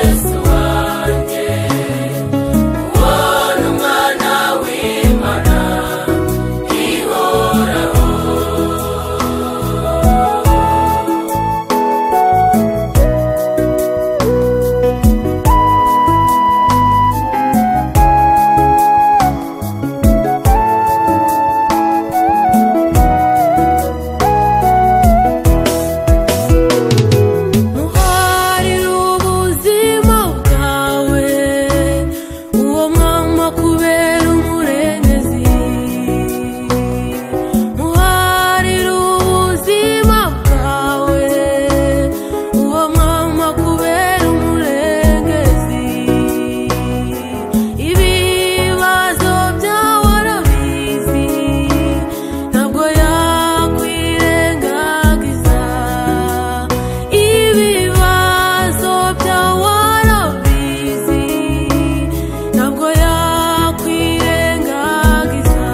Yesu wanjye, uwo ni umwana w'Imana ihoraho. Muharire ubuzima bwawe, uwo mwami akubera umurengezi. Muharire ubuzima bwawe, uwo mwami akubera umurengezi. Ibibazo byawe arabizi, ntabwo yakwirengagiza. Ibibazo byawe arabizi, ntabwo yakwirengagiza.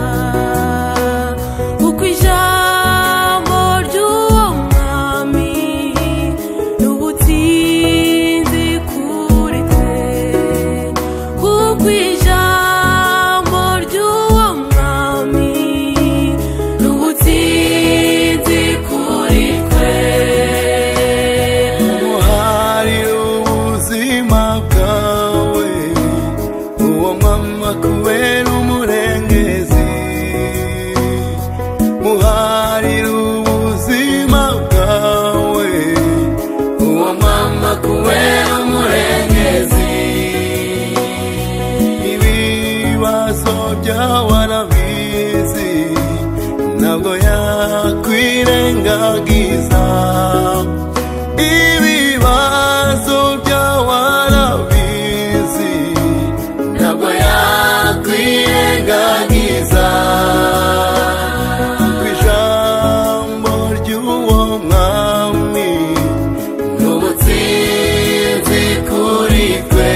Kuko ijambo ry'uwo mwami ni ubutsinzi kuri twe. Kuko ijambo ry'uwo mwami ni ubutsinzi kuri twe. Muharire ubuzima bwawe, uwo mwami akubera umurengezi. Muharire ubuzima bwawe, uwo mwami akubera umurengezi. Ibibazo byawe arabizi, ntabwo yakwirengagiza. Ibibazo byawe arabizi, ntabwo yakwirengagiza. Ku ijambo ry'uwo mwami ni ubutsinzi kuri twe.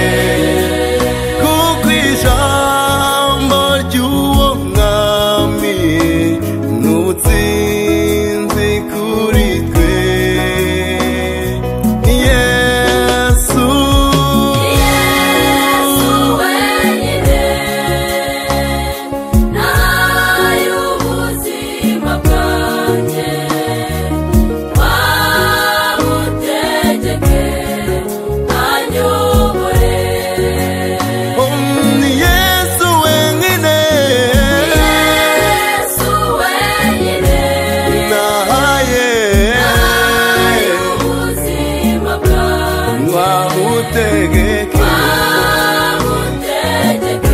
Kuko ijambo ry'uwo mwami ni ubutsinzi kuri twe. Yesu, Yesu wenyine, nahaye ubuzima bwanjye, wabutegeke anyobore. Ni Yesu wenyine, Yesu wenyine, nahaye nahaye ubuzima bwanjye, wabutegeke wabutegeke